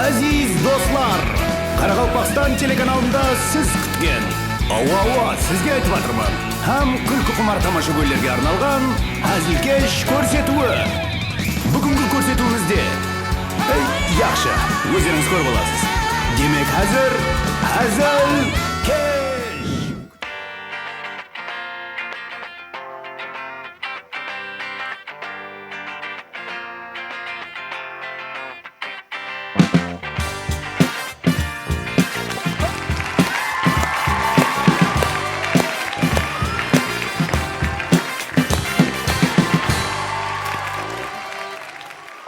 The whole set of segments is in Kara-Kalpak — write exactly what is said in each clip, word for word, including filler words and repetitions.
Aziz doslar, Qaraqalpaqstan telekanalında siz kútken, awa, awa, sizge aytıp atırman, hám kúlkiqumar tamashagóylerge arnalǵan házilkesh kórsetiwi. Búgingi kórsetiwimizde, ey, yaqshı, ózlerińiz kórip alasız. Demek, házir házilkesh!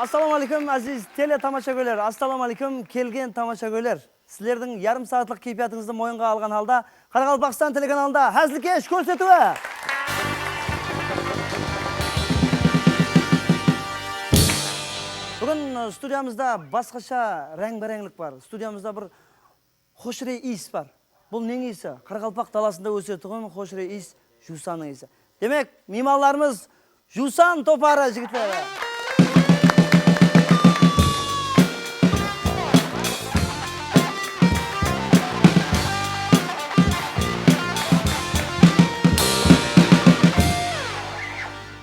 Assalawma aleykum, áziz tele tamashagóyler. Assalawma aleykum, kelgen tamashagóyler. Sizlerdiń yarım saatlıq keypiyatıńızdı moyınǵa alǵan halda Qaraqalpaqstan telekanalında házilkesh kórsetiwi. Búgin, ı, studiyamızda basqasha ráń-bárenglik bar. Studiyamızda bir xoshrey iyis bar. Bul neń iyisi? Qaraqalpaq dalasında ósetuǵın xoshrey iyis juwsannıń iyisi. Demek, miymanlarımız Juwsan toparı jigitleri.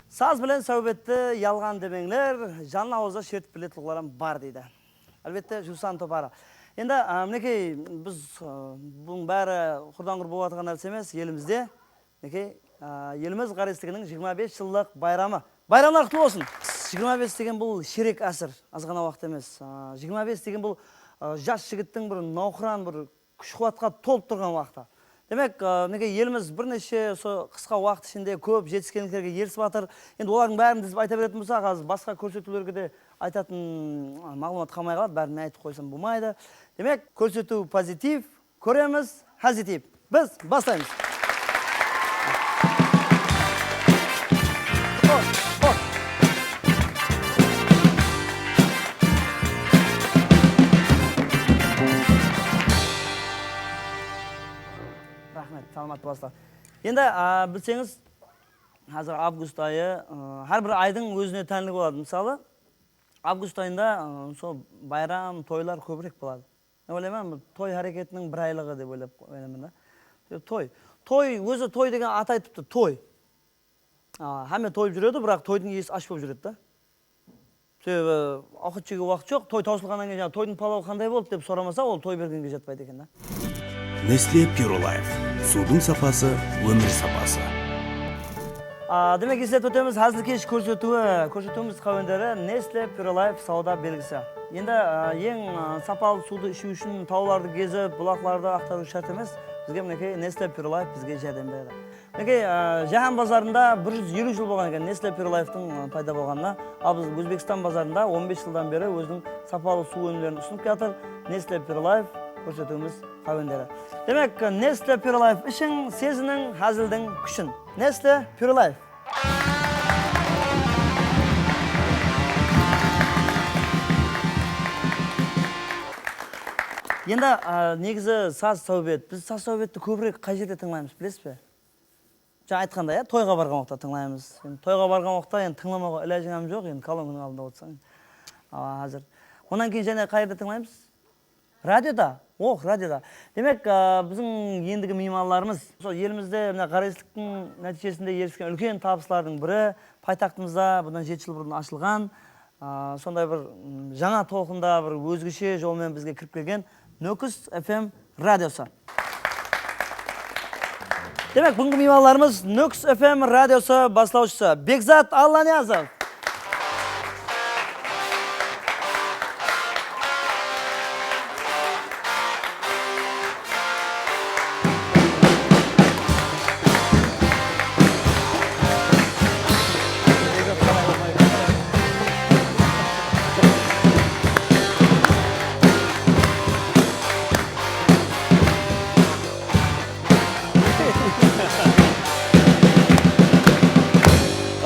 Saz bilen sáwbetti yalǵan demeńler, janlı awızda shertip biletuǵınlar hám bar deydi. Álbette, Juwsan toparı. Endi, a, minekey, biz, a, bunıń bári qurdan-qur bolıp atırǵan nárse emes, elimizde. Minekey, a, elimiz ǵárezliginiń jigirma bes jıllıq bayramı. Bayramlar qutlı bolsın! Jigirma bes degen bul sherek ásir, azǵana waqıt emes. A, jigirma bes degen bul, a, jas jigittiń bir nawqıran, bir kúsh-quwatqa tolıp turǵan waqtı. Demek, a, minekey, elimiz bir neshe usı qısqa waqıt ishinde kóp jetiskenliklerge erisip atır. Endi olardıń bárin dizip ayta beretuǵın bolsaq, házir basqa kórsetiwlerge de aytatın, a, maǵlıwmat qalmay qaladı, bárin aytıp qoysam bolmaydı. Demek, kórsetiw pozitiv, kóremiz, házitiv. Biz baslaymız. Xosh, xosh. Raxmet, salamat bolasızlar. Endi, a, bilseńiz, házir avgust ayı, a, hár bir aydıń ózine tánli boladı. Mısalı, avgust ayında, a, sol bayram, toylar kóbirek boladı. Men oylayman, bul toy háreketiniń bir aylıǵı dep oylap qoyaman da. Toy. Toy, ózi toy degen at aytıptı, toy. A, hámme toyıp júredi, biraq toydıń iyesi ash bolıp júredi da. Sebebi, awqat jewge waqıt joq, toy tawsılǵannan keyin, jańa, toydıń palawı qanday boldı dep soramasa, ol toy bergenge jatpaydı eken da. Nestle Pure Life, suwdıń sapası, ómir sapası. A, demek, esletip ótemiz, házilkesh kórsetiwi, kórsetiwimiz qáwenderi Nestle Pure Life sawda belgisi. Endi, a, eń, a, sapalı suwdı ishiw ushın tawlardı gezip, bulaqlardı aqtarıw shárt emes. Bizge, minekey, Nestle Pure Life bizge járdem beredi. Minekey, a, jáhán bazarında bir júz eliw jıl bolǵan eken Nestle Pure Life-tıń, a, payda bolǵanına. Al, biz Ózbekstan bazarında on bes jıldan beri óziniń sapalı suw ónimlerin usınıp kiyatır. Nestle Pure Life kórsetiwimiz qáwenderi. Demek, Nestle Pure Life ishiń, seziniń házildiń kúshin. Nestle Pure Life. Endi, a, negizi saz sáwbet. Biz saz sáwbetti kóbirek qay jerde tıńlaymız, bilesiz be? Jańa aytqanday, ya, toyǵa barǵan waqıtta tıńlaymız. Endi toyǵa barǵan waqıtta endi tıńlamawǵa ilajıń hám joq, endi kolonkanıń aldında otırsań. Awa, házir. Onnan keyin jáne qay jerde tıńlaymız? Radioda. Oh, radioda. Demek, a, biziń endigi miymanlarımız, sol elimizde mına ǵárezliktiń nátiyjesinde erisken úlken tabıslardıń biri, paytaxtımızda bunnan jeti jıl burın ashılǵan, a, sonday bir, m, jańa tolqında bir ózgeshe jol menen bizge kirip kelgen Nókis F M radiosı. Demek, búgingi miymanlarımız Nókis F M radiosı baslawshısı Bekzat Allaniyazov.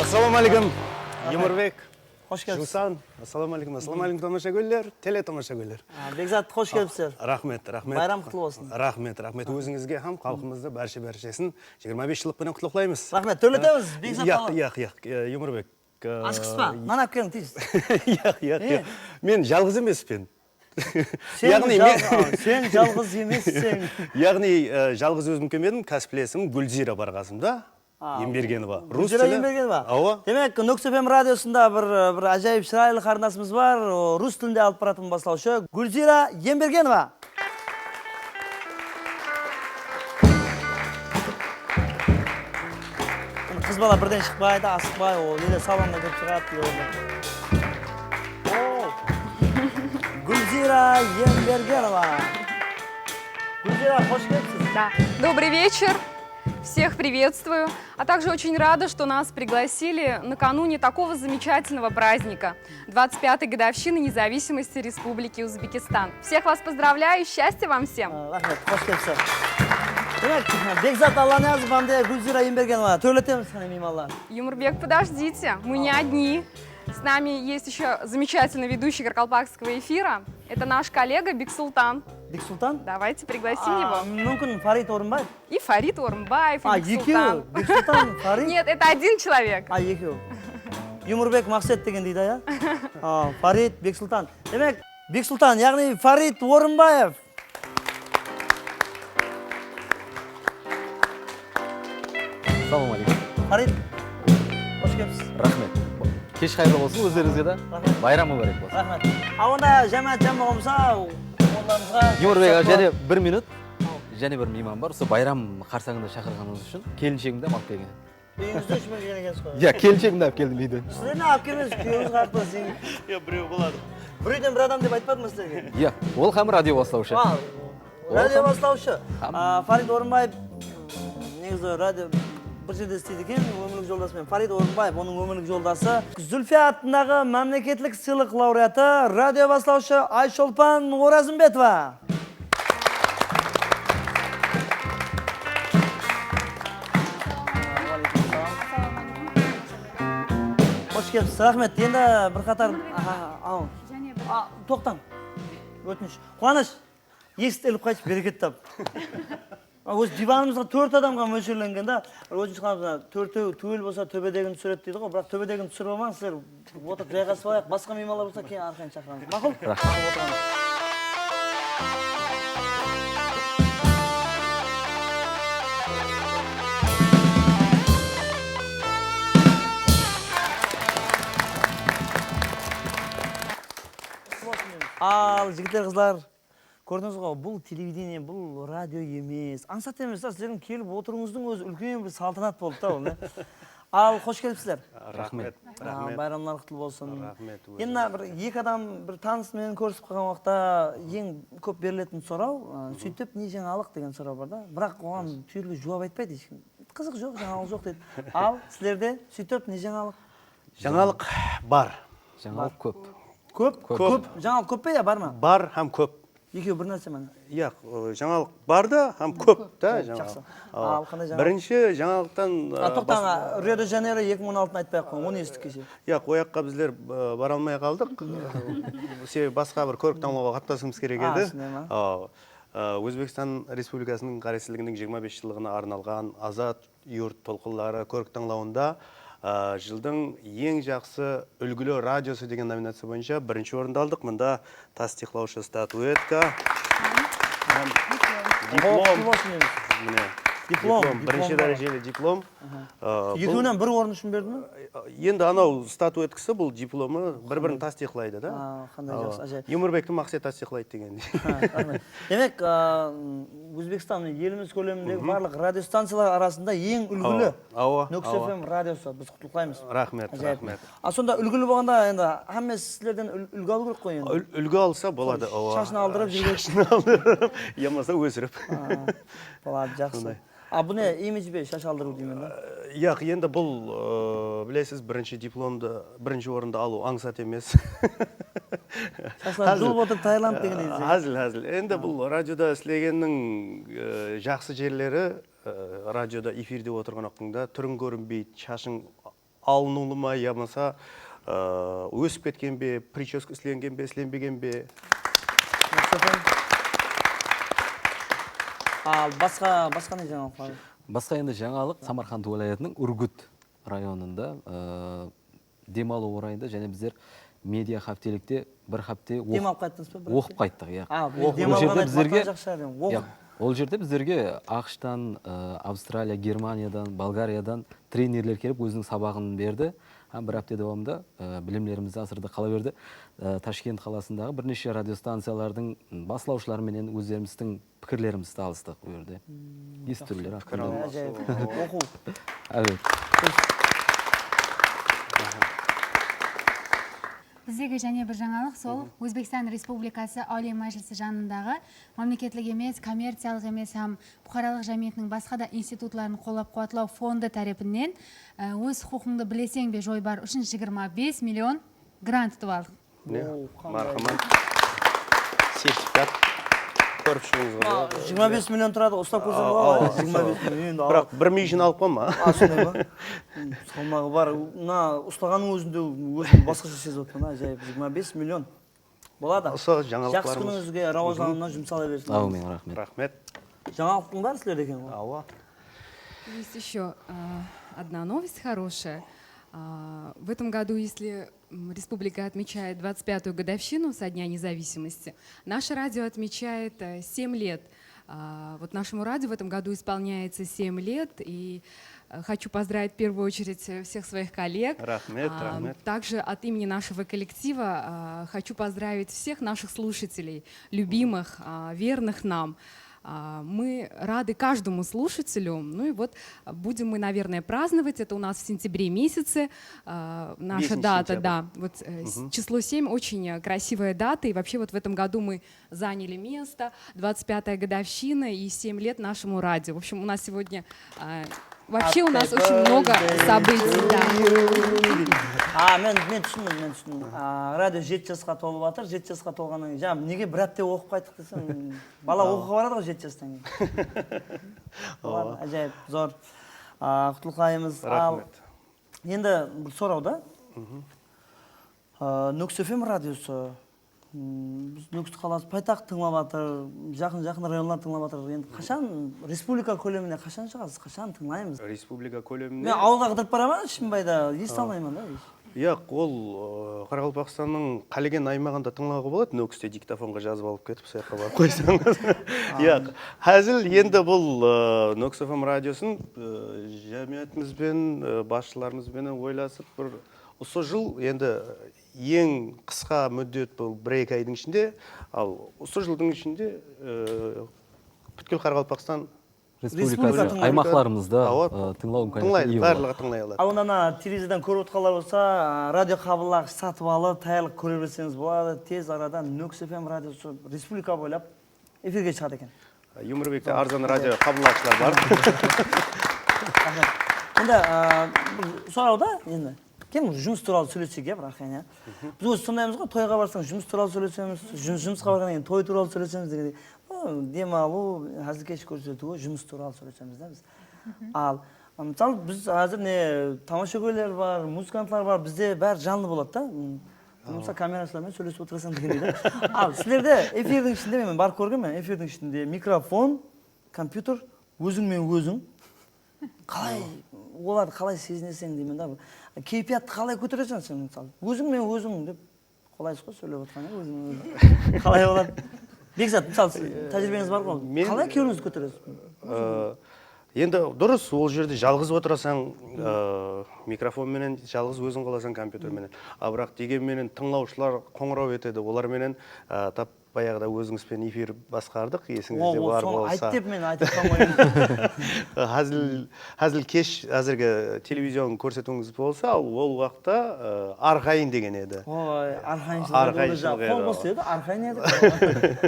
Assalawma aleykum, Yumurbek. Xosh kelipsiz. Juwsan. Assalawma aleykum, assalawma aleykum, tamashagóyler, tele tamashagóyler. A, Bekzat, xosh kelipsizler. Raxmet, raxmet. Bayram qutlı bolsın. Raxmet, raxmet. Ózińizge hám xalqımızdı bárshe-bárshesin jigirma bes jıllıq penen qutlıqlaymız. Raxmet, tórletemiz, Bekzat. Yaq, yaq, yaq, e, Yumurbek. Ashıqsız ba? Nan alıp keliń, tez. Yaq, yaq, yaq. Men jalǵız emespen. Sen Yaǵnıy men jalǵ-, a, sen jalǵız emesseń. Yaǵnıy, e, jalǵız ózim kelmedim, kásiplesim Gúlziyra bar qasımda. A, Embergenova. Rus Gúlziyra tili. Embergenova. Awa. Demek, Nókis F M radiosında bir, bir ájayıp shıraylı qarındasımız bar. O, rus tilinde alıp baratuǵın baslawshı Gúlziyra Embergenova. Qız bala birden shıqpaydı, asıqpay, o, ele salonǵa kirip shıǵadı, ele. O, Gúlziyra Embergenova. Gúlziyra, xosh kelipsiz. Да. Добрый вечер. Всех приветствую. А также очень рада, что нас пригласили накануне такого замечательного праздника, двадцать пятой годовщины независимости Республики Узбекистан. Всех вас поздравляю, счастья вам всем! A, raxmet, xosh kelipsiz. Demek, Bekzat Allaniyazov hám de Gúlziyra Embergenova. Tórletemiz qáne miymanlar. Юмурбек, подождите, мы не одни. С нами есть ещё замечательный ведущий Каракалпакского эфира. Это наш коллега Бексултан. Бексултан? Давайте пригласим его. Múmkin, Farid Orınbaev. И Фарид Орынбаев, и Бексултан. A, ekew, Бексултан, Farid? Нет, это один человек. A, ekew. Yumurbek Maqset degen deydi, ya? A, Farid, Bексултан. Demek, Bексултан, yaǵnıy Farid Orınbaev. Assalawma áleykum. Farid, xosh kelipsiz. Raxmet. Kesh qayırlı bolsın ózlerińizge de. Raxmet. Bayram múbárek bolsın. Raxmet. A, onda jámáát jan bolǵan bolsa, qonaqlarımızǵa Yumurbek aǵa, jáne bir minut. Jáne bir miyman bar. Usı bayram qarsańında shaqırǵanıńız ushın kelinshegimdi hám alıp kelgen. Úyińizde úsh mingli ekensiz ǵoy. Ya, kelinshegimdi alıp keldim úyden. Sizlerdi alıp kelmesiz, kúyewińiz qaqta sizge. Ya, birew boladı. Bir úyden bir adam dep aytpadım ba sizlerge? Ya, ol hám radio baslawshı. A, radio baslawshı. A, Farid Orınbaev, negizi radio bir jerde isleydi eken, ómirlik joldası menen. Farid Orınbaev, onıń ómirlik joldası. Zulfiya atındaǵı mámleketlik sıylıq laureatı, radio baslawshı Aysholpan Orazımbetova. Xosh kelipsiz, raxmet. Endi bir qatar, aha, al. A, toqtań. Ótinish. Quwanısh, esikti ilip qaytshı, bereket tap. A, ózi divanımızǵa tórt adamǵa mólsherlengen da. Ótinish qılamız, mına, tórtew túwel bolsa, tóbedegin túsiredi deydi ǵoy, biraq tóbedegin túsirip almań, sizler otırıp jayǵasıp alayıq. Basqa miymanlar bolsa, keyin arqayın shaqıramız. Maqul? Raxmet. Otırıńız. Al, jigitler, qızlar, kórdińiz ǵoy, bul televidenie, bul radio emes. Ańsat emes ta, sizlerdiń kelip otırıwıńızdıń ózi úlken bir saltanat boldı da, ol ne? Al, xosh kelipsizler. Raxmet. Raxmet. Bayramlar qutlı bolsın. Raxmet. Endi mına bir eki adam bir tanıs menen kórisip qalǵan waqıtta eń kóp beriletin soraw, a, "Sóytip, ne jańalıq?" degen soraw bar da. Biraq oǵan túyirli juwap aytpaydı hesh kim. "Qızıq joq, jańalıq joq," deydi. Al, sizlerde "Sóytip, ne jańalıq?" Jańalıq bar. Jańalıq kóp. Kóp? Kóp. Jańalıq kóp pe ya bar ma? Bar hám kóp. Ekewi bir nárse ma? Yaq, ı, jańalıq bar da, hám kóp ta jańalıq. Jaqsı. Al, qanday jańalıq? Birinshi jańalıqtan, ı, toqtań, Rio-de-Janeyro eki mıń on altını aytpay-aq qoyıń, onı esittik keshe. Yaq, o jaqqa bizler, ı, bara almay qaldıq. Sebebi basqa bir kórik-tańlawǵa qatnasıwımız kerek edi. A, sonday ma? Awa. Aa, Ózbekstan Respublikasınıń ǵárezsizliginiń jigirma bes jıllıǵına arnalǵan Azat yurt tolqınları kórik-tańlawında, aa, jıldıń eń jaqsı úlgili radiosı degen nominaciya boyınsha birinshi orındı aldıq. Mında tastıyıqlawshı statuetka hám diplom. Qutlı bolsın endi. Mine, diplom, birinshi dárejeli diplom. Ekewinen bir orın ushın berdi me? Endi anaw statuetkası, bul diplomı bir-birin tastıyıqlaydı da. Qanday jaqsı, ájayıp. Yumurbekti Maqset tastıyıqlaydı degendey. Raxmet. Demek, a, Ózbekstan, elimiz kólemindegi barlıq radiostanciyalar arasında eń úlgili Nókis F M radiosı. Biz qutlıqlaymız. Raxmet, raxmet. A, sonda úlgili bolǵanda endi hámmesi sizlerden úl-, úlgi alıw kerek ǵoy endi. Ul-, úlgi alsa boladı, awa. Shashın aldırıp júrgen. Shashın aldırıp, yamasa ósirip. Boladı, jaqsı. A, bu ne, imidj be, shash aldırıw deymen da? Yaq, endi bul, ı, bilesiz, birinshi diplomdı, birinshi orındı alıw ańsat emes. Shashlardı julıp otırıp tayarlanıp degen. Házil, házil. Endi bul radioda islegenniń, ı, jaqsı jerleri, ı, radioda efirde otırǵan waqtıńda túriń kórinbeydi, shashıń alınıwlı ma yamasa, ı, ósip ketken be, pricheska islengen be, islenbegen be? Al, basqa, basqa ne jańalıq bar? Basqa endi jańalıq Samarqand wálayatınıń Úrgit rayonında, ı, dem alıw orayında jáne bizler Media háptelikte bir hápte oq- Dem alıp qayttıńız ba? Bir oqıp hápte? qayttıq, ya. A, Ol dem jerde alǵan bizlerge aytpaqtan jaqsı, ya, oqıp. Ya, ol jerde bizlerge AQShtan, ı, Avstraliya, Germaniyadan, Bolgariyadan trenerler kelip óziniń sabaǵın berdi. Hám bir hápte dawamında, ı, bilimlerimizdi asırdı. Qalaberdi, ı, Tashkent qalasındaǵı bir neshe radiostanciyalardıń, ı, baslawshıları menen ózlerimizdiń pikirlerimizdi alıstıq bul jerde. Eskitiriwler haqqında. Ájayıp. Oqıw. Áwet. Bizdegi jáne bir jańalıq sol Ózbekstan Respublikası Áliye Májilisi janındaǵı mámleketlik emes, kommerciyalıq emes hám puqaralıq jámiyetiniń basqa da institutların qollap-quwatlaw fondı tárepinen, e, Óz huqıqıńdı bileseń be joybar ushın jigirma bes million grant utıp aldıq. Ne? Oo, qanday. Marhamat. Sertifikat. Kórip shıǵıńızǵa boladı. Jigirma bes million turadı, uslap kórsem boladı. Jigirma bes million endi al. Biraq bir miyjin alıp qalma. A, sonday ma? Salmaǵı bar. Mına uslaǵannıń ózinde ózimdi basqasha sezip atırman, ájayıp. Jigirma bes million. Boladı. Usı jańalıqlarımız. Jaqsı kúnińizge rawajlanıwına jumsalı bersin. Áwmin, raxmet. Raxmet. Jańalıqtıń bárisi sizlerde eken ǵoy. Awa. Есть еще а, одна новость хорошая. А, В этом году, если м, республика отмечает двадцать пятую годовщину со Дня независимости, наше радио отмечает э, семь лет. А, Вот нашему радио в этом году исполняется семь лет, и э, хочу поздравить в первую очередь э, всех своих коллег. Рахмет, А, рахмет. Также от имени нашего коллектива а, хочу поздравить всех наших слушателей, любимых, а, верных нам. А, Мы рады каждому слушателю. Ну и вот а, будем мы, наверное, праздновать. Это у нас в сентябре месяце. А, Наша Весь дата, сентябрь. Да. Вот э, с- число семь очень э, красивая дата. И вообще вот в этом году мы заняли место. Двадцать пятая годовщина и семь лет нашему радио. В общем, у нас сегодня а, вообще у нас очень много событий. Да. A, men men túsindim, men túsindim. A, radio jeti jasqa tolıp atır, jeti jasqa tolǵannan keyin, jańa nege bir hápte oqıp qayttıq desem, bala oqıwǵa baradı ǵoy jeti jastan keyin. Boladı, ájayıp, zor. A, qutlıqlaymız. Al, Raxmet. Endi bir soraw da. A, Nókis F M radiosı, m, biz Nókis qalası paytaxt tıńlap atır, jaqın-jaqın rayonlar tıńlap atır. Endi qashan respublika kólemine qashan shıǵasız, qashan tıńlaymız? Respublika kólemine. Men awılǵa qıdırıp baraman, Shımbayda esite almayman da. Yaq, ol ı, Qaraqalpaqstannıń qálegen aymaǵında tıńlawǵa boladı, Nókiste diktofonǵa jazıp alıp ketip, sol jaqqa barıp qoysańız. Yaq, házil endi bul ı, Nókis F M radiosın ı, jámiyatimizben, ı, basshılarımız benen oylasıp bir usı jıl endi eń qısqa múddet bul bir-eki aydıń ishinde, al usı jıldıń ishinde ı, pútkil Qaraqalpaqstan Respublikası, aymaqlarımızda Awa. ı, tıńlaw Tıńlaydı, imkaniyatına iye barlıǵı boladı. tıńlay aladı. Al, mına televiziyadan kórip otqanlar bolsa, a, radio qabıllaǵısh satıp alıp, tayarlıq kóre berseńiz boladı. Tez arada Nókis F M radiosı respublika boylap efirge shıǵadı eken. Umırbekte arzan radio qabıllaǵıshlar bar. Raxmet. Endi, a, bir soraw da endi. Kim jumıs tuwralı sóylessek, ya, bir arqayın, ya. Biz ózi sondaymız ǵoy, toyǵa barsań, jumıs tuwralı sóylesemiz, jum- jumısqa barǵannan keyin toy tuwralı sóylesemiz degendey. O, dem alıw, házilkesh kórsetiw, jumıs tuwralı sóylesemiz da biz. Al, mısalı, biz házir ne tamashagóyler bar, muzıkantlar bar, bizde bári janlı boladı da. M, Bolmasa kamerashılar menen sóylesip otırasań degendey da. Al, sizlerde efirdiń ishinde, men barıp kórgenmen, efirdiń ishinde mikrofon, kompyuter, óziń menen óziń. Qalay, olardı qalay sezineseń deymen da. Keypiyattı qalay kótereseń sen, mısalı? Óziń menen óziń dep. Qolaysız ǵoy sóylep otırǵan, ya, óziń menen óziń. Qalay boladı? Bekzat, mısalı, siz tájiriybeniz bar ǵoy. Men, Qalay kewlińiz kóteresiz? Aa, Endi durıs, ol jerde jalǵız otırasań, aa, mikrofon menen jalǵız óziń qalasań, kompyuter menen. A, biraq degen menen tıńlawshılar qońıraw etedi, olar menen, aa, tap bayaǵıda ózińiz benen efir basqardıq, esińizde bar bolsa. Ayt dep men aytıp qalmayman. Házil, házilkesh, házirgi televizion kórsetiwińiz bolsa, ol waqıtta, aa, arqayın degen edi. Oy, arqayınshılıq edi. Arqayınshılıq edi. Qol qosıp edi, arqayın edi.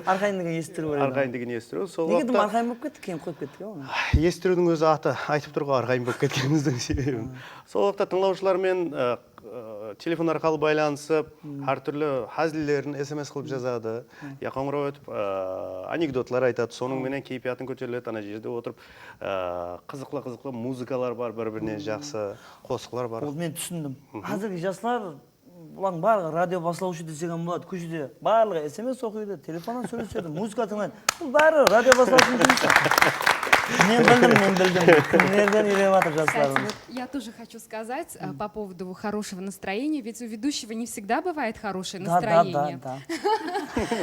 Arqayın degen esittirip edi. Arqayın degen esittirip. Sol waqıtta. Nege dım arqayın bolıp kettik, keyin qoyıp kettik, ya, onı. Esitiriwdiń ózi atı aytıp tur ǵoy, arqayın bolıp ketkenimizdiń sebebin. Sol waqıtta tıńlawshılar menen, ı, ı, telefon arqalı baylanısıp, hár túrli házillerin S M S qılıp jazadı. Ya qońıraw etip, ı, anekdotlar aytadı. Sonıń menen keypiyatın kóteriledi, ana jerde otırıp, ı, qızıqlı-qızıqlı muzıkalar bar, bir-birinen jaqsı qosıqlar bar. Ol men túsindim. Házirgi jaslar Bulardıń barlıǵı radio baslawshı desek hám boladı. Kóshede barlıǵı S M S oqıydı, telefonnan sóylesedi, muzıka tıńlaydı. Bul bári radio baslawshınıń jumısı. Men bildim, men bildim. Kimlerden úyrenip atır jaslarımız. Кстати, вот я тоже хочу сказать э, по поводу хорошего настроения, ведь у ведущего не всегда бывает хорошее Да, да, да, настроение. Да.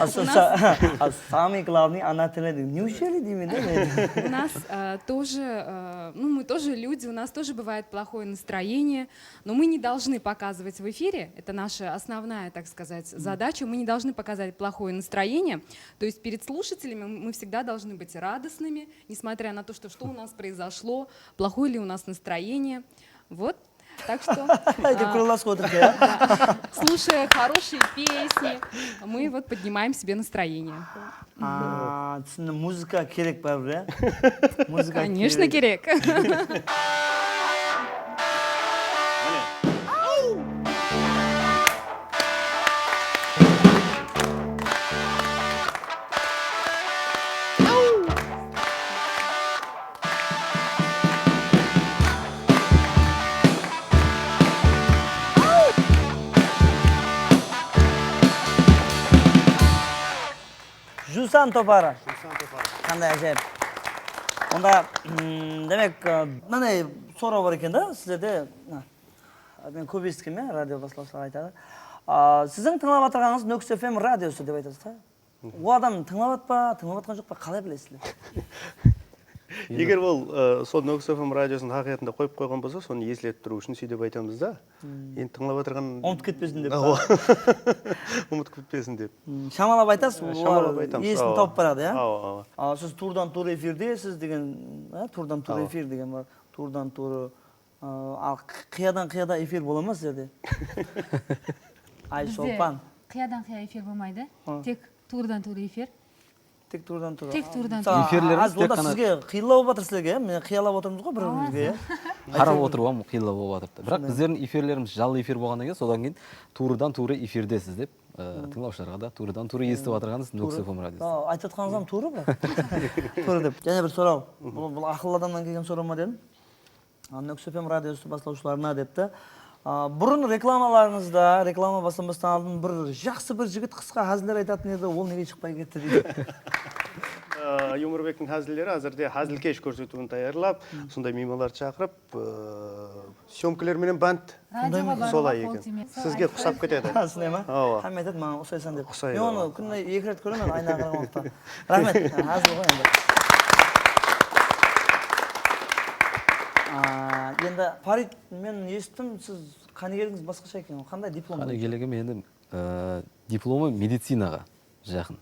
А со- со- а самый главный, она тиледи. Неужели deymen da men? У нас э, тоже, э, ну мы тоже люди, у нас тоже бывает плохое настроение, но мы не должны показывать в эфире, это наша основная, так сказать, задача, мы не должны показать плохое настроение, то есть перед слушателями мы всегда должны быть радостными, несмотря на то, что что у нас произошло, плохое ли у нас настроение. Вот. Так что, Aytip а, kúle alasız otırıp ya. слушая хорошие песни, мы вот поднимаем себе настроение. Aa, túsindim, muzıka kerek báribir ya. Muzıka Конечно, kerek. Jusan toparı. Jusan toparı. Qanday ájayıp. Onda, mm, demek, e, mınanday soraw bar eken da sizlerde. Men kóp esitkenmen, radio baslawshılar aytadı. A, siziń tıńlap atırǵanıńız Nókis F M radiosı dep aytasız da. Olardan tıńlap atpa, tıńlap atqan joq pa, qalay bilesizler? Eger ol, e, sol Nókis F M radiosın haqıyqatında qoyıp qoyǵan bolsa, sonı esletip turıw ushın sóytip aytamız da. Endi tıńlap atırǵan Umıtıp ketpesin dep. Umıtıp ketpesin dep. Shamalap aytasız, Shamalap aytamız. Esin tawıp baradı, ya? Awa, awa. Al siz tuwrıdan tuwrı efirdesiz degen, e, tuwrıdan tuwrı efir degen bar. Tuwrıdan tuwrı, e, al qıyadan qıyada efir bola ma sizlerde? Ay Sholpan. Qıyadan qıya efir bolmaydı. Tek tuwrıdan tuwrı efir. Tek tuwrıdan tuwrı. Tek tuwrıdan tuwrı. Efirlerimiz Az onda tek ǵana sizge qıyınlaw bolıp atır sizlerge, ya? Mine qıyalap otırmız ǵoy bir-birimizge, ya? Qarap otırıp, awa, qıyınlaw bolıp atırıptı. Biraq bizlerdiń efirlerimiz janlı efir bolǵannan keyin, sodan keyin tuwrıdan tuwrı efirdesiz dep, e, tıńlawshılarǵa da tuwrıdan tuwrı esitip atırǵanıńız Nókis F M radiosı. Aytıp atqanıńız hám tuwrı, biraq. Tuwrı dep. Jáne bir soraw. Bul, bul aqıllı adamnan kelgen soraw ma dedim. Nókis F M radiosı baslawshılarına depti. A, burın reklamalarıńızda, reklama baslamastan aldın bir jaqsı bir jigit qısqa háziller aytatın edi, ol nege shıqpay ketti deydi. Yumorbektiń házilleri házirde házilkesh kórsetiwin tayarlap, sonday miymanlardı shaqırıp, e, syomkalar menen bánt. Solay eken. Sizge usap ketedi. Sonday ma? Awa. Hámme aytadı, maǵan usaysań dep. Men onı kúnine eki ret kóremen, aynaǵa qaraǵan waqıtta. Raxmet. Házil ǵoy endi. A, endi Farid, men esittim, siz qánigeligińiz basqasha eken. Qanday diplom? Qánigeligim endi, e, diplomı medicinaǵa jaqın.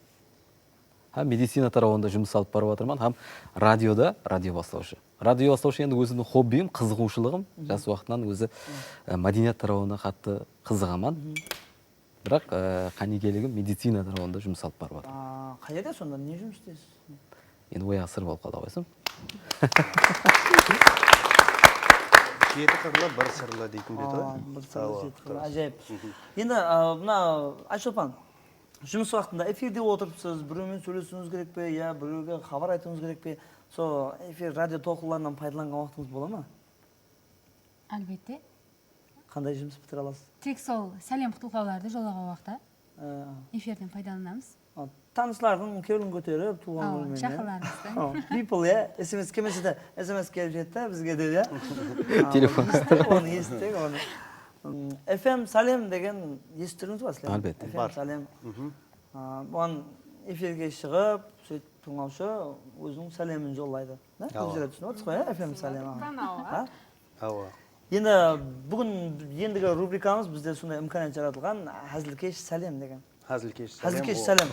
Hám medicina tarawında jumıs alıp barıp atırman, hám radioda radio baslawshı. Radio baslawshı endi ózimniń xobbiyim, qızıǵıwshılıǵım. Jas waqtınan ózi, e, mádeniyat tarawına qattı qızıǵaman. Biraq, e, qánigeligim medicina tarawında jumıs alıp barıp atırman. A, qay jerde sonda, ne jumıs isleysiz? Endi oyaǵı sır bolıp qaladı ǵoy, sóm. Jeti qırlı, bir sırlı deytin beti ǵoy. Bir sırlı, jeti qırlı, ájayıp. Endi, a, mına, Ayshulpan, jumıs waqtında efirde otırıpsız, birew menen sóylesiwińiz kerek pe, ya birewge xabar aytıwıńız kerek pe? Sol efir, radio tolqınlarınan paydalanǵan waqtıńız bola ma? Álbette. Qanday jumıs pitire alasız? Tek sol sálem qutlawlardı jollaǵan waqıtta efirden paydalanamız. Tanıslardıń kewlin kóterip, tuwǵan kúni menen. Jaqınlarımızdıń. Biypul, ya, S M S kelmese de, S M S kelip jeti bizge de, ya. Telefon. Onı esittik, onı. F M sálem degen esittirdińiz ba sizler? Álbette. F M sálem. Buǵan efirge shıǵıp, sóytip tıńlawshı óziniń sálemin jollaydı. Bizler túsinip atırmız ǵoy, ya, F M sálem. Awa. Endi búgin endigi rubrikamız bizde sonday imkaniyat jaratılǵan, házilkesh sálem degen. Házilkesh sálem. Házilkesh sálem.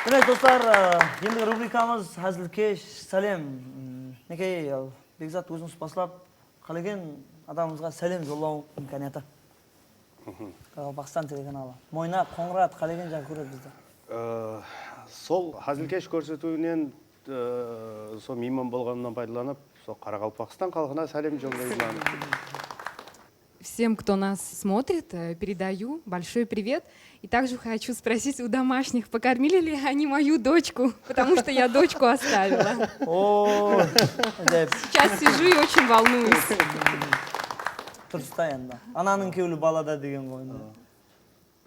Demek, doslar, endigi rubrikamız házilkesh sálem. Minekey, Bekzat, ózińiz baslap, qálegen adamımızǵa sálem jollaw imkaniyatı. Qaraqalpaqstan telekanalı. Moyna, Qońırat, qálegen jaǵı kóredi bizdi. Sol házilkesh kórsetiwinen, sol miyman bolǵanımnan paydalanıp, sol Qaraqalpaqstan xalqına sálem jollayman. Всем, кто нас смотрит, э, передаю большой привет. И также хочу спросить у домашних, покормили ли они мою дочку, потому что я дочку оставила. O, ájayıp. Сейчас сижу и очень волнуюсь. Durısta endi. Ananıń kewli balada degen ǵoy.